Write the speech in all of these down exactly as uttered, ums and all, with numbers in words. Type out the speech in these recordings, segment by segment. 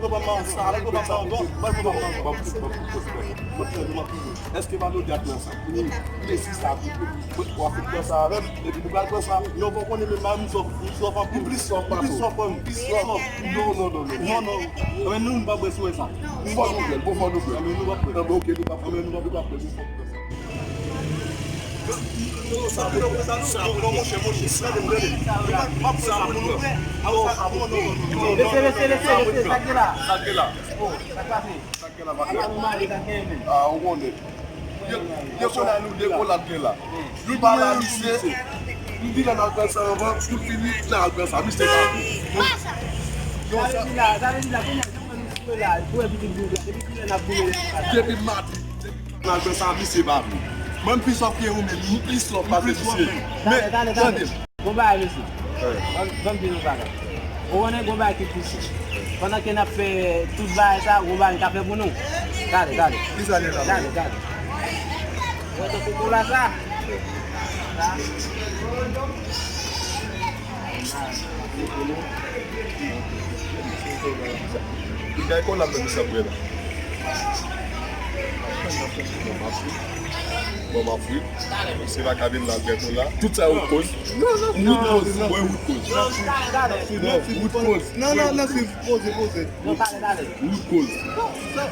pran pa m ankò, al pran pa m ankò, al pran pa m ankò. Èske pa nou dat nan sa? Wi. Mesi sa tou. Mwen, w ap fin pran sa avè m, epi nou pral pran sa. Non, fò konnen menm mari m sòf, li sòf anpil. Li plis sòf pase w. Li plis sòf, li plis sòf. Non, non, non, non. Non, non. Anben, nou, nou pa bwè sou sa. Fò nou bwè l, bon, fò nou bwè l. Anben, nou pa bwè. Anben, oke, nou pa, anben, nou pa, nou pa bwè l, nou fò nou bwè sa. Sa, non, non, monchè, monchè, sa, m ap pran sa pou nou. Lese, lese, lese, lese, sa k gen la. Sa k gen la. Oh, sa k pase? Sa k gen la, patnè? Ala nou mare, sa k gen menm? Ah, ou konnen. De, de kolad, de kolad gen la. Youn pa la, misye. M di lè n al pran sa anvan, pou l fini, n al pran sa. Misye pa vle. Sa vle di la, sa vle di la, kounye a, jan mwen nou sou la, pou wè pitit boug la, depi kilè n ap boule l? Depi madi, depi n al pran sa, misye pa vle. Mwen, m pi sòf ke ou menm, m pi sòf pase misye. Men, tande m. Gon bagay, mesye. Ban m, ban m di nou bagay. Ou konnen gon bagay ki plis. Pandan ke n ap fè tout bagay sa, gon bagay n ka fè pou nou. Gade, gade. Ki sa gen la? Gade, gade. Ou wè tankou kola sa? Sa. Li kay kola m nan misye ap bwè la. Bon, m ap fri. Bon, m ap fri. Se pa ka vin la bwè kola. Tout sa wout koz. Wout koz. Bwè wout koz. Non, wout koz. Non, non, non, se poze, poze. Wout koz.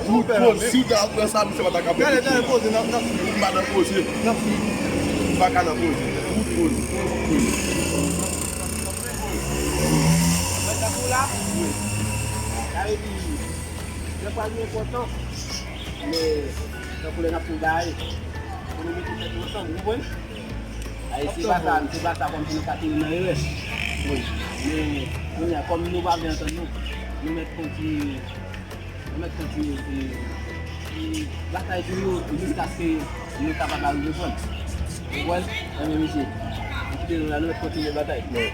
Wout koz. Si w ta ap fè sa, misye pa ta ka fè. Gade, gade, poze, n ap, n ap fri. M pa nan poze. N ap fri. M pa ka nan poze. Wout koz. Wout koz. Mwen tankou la. Wi. Sa vle di, lè pral gen enpòtan. Men, tankou lè n ap fè yon bagay, pou nou mete tèt nou ansanm, ou konprann? Ay, se pa sa, se pa sa kòmsi nou ka tire nan erè. Wi. Men, kounye a, kòm nou pa vle antann nou, nou mèt kontinye, nou mèt kontinye, e, e, batay pou nou, jiskaske nou kapab al revann. Ou konprann? Enben, mesye, nou kite nou la, nou mèt kontinye batay. Wi.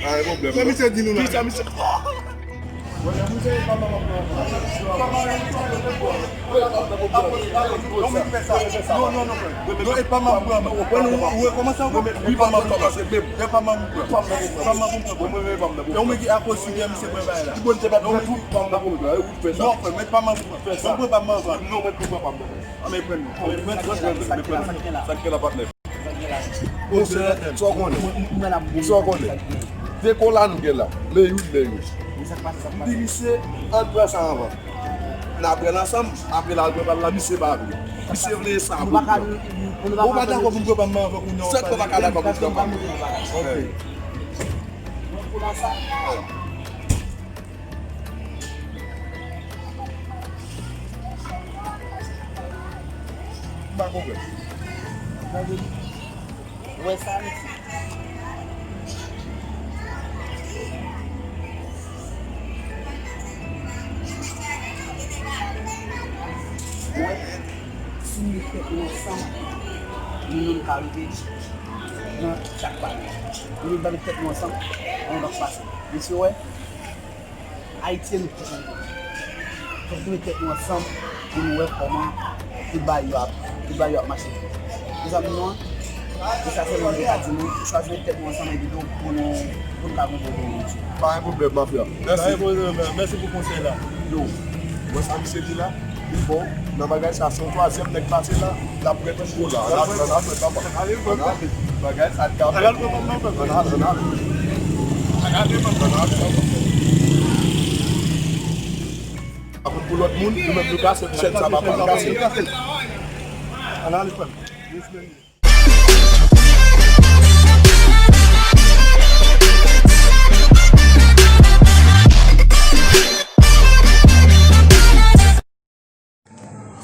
Pa gen pwoblèm, non. Sa misye di nou la? Ki sa misye? Non, non, non, frè. Non, e pa m ap pran. Ou wè nou, ou wè kòman sa, ou wè pa m ap pran. E pa m ap pran. Pa m ap pran. E ou menm ki akoz si gen misye pran bagay la. Non, frè, men pa m ap pran. Ban m pran pa m ap pran. Non, men pran pa m ap pran. An, men pran. Sa k gen la, patnè? Monchè, sa w konnen. Sa w konnen. De kola nou gen la. Men youn, men youn. M di misye, ann pran sa anvan. N a pran l ansanm, apre l al pran pa l la, misye pa vle. Misye vle sa pou li. Ou pa dakò pou m pran pa m anvan kounye a? Sèt fwa w pa ka dakò pou m pran pa m. Ok. M pa konprann. Wè sa, mesye. Wè, si nou met tèt nou ansanm, nou menm ka rive nan chak bagay. Nou menm met tèt nou ansanm, anyen p ap pase. Mesye, wè, Ayiti e nou tout menm. Fòk nou met tèt nou ansanm pou nou wè kòman tout bagay yo ap, tout bagay yo ap mache. Mezanmi, nou an, e sa sèlman m te ka di nou, chwazi met tèt nou ansanm epi tou pou nou, pou nou ka gon bon peyi. Pa gen pwoblèm, mafya. Mèsi. Pa gen pwoblèm, mèsi pou konsèy la. Yo, wè sa misye di la? Li bon. Nan bagay sa, se yon twazyèm nèg pase la, l ap pran tout kola. Ann al, ann al, papa. Ann al, bagay sa, l ka fè. Ann al, ann al. Ann al, ann al. Pa kont pou lòt moun, nou menm nou kase, chèn sa pa pa, nou kase. Ann al, frè m.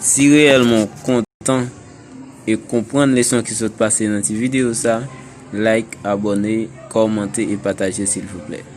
Si reyèlman w kontan e konprann leson ki sot pase nan ti videyo sa, like, abòne, kòmante e pataje silvouplè.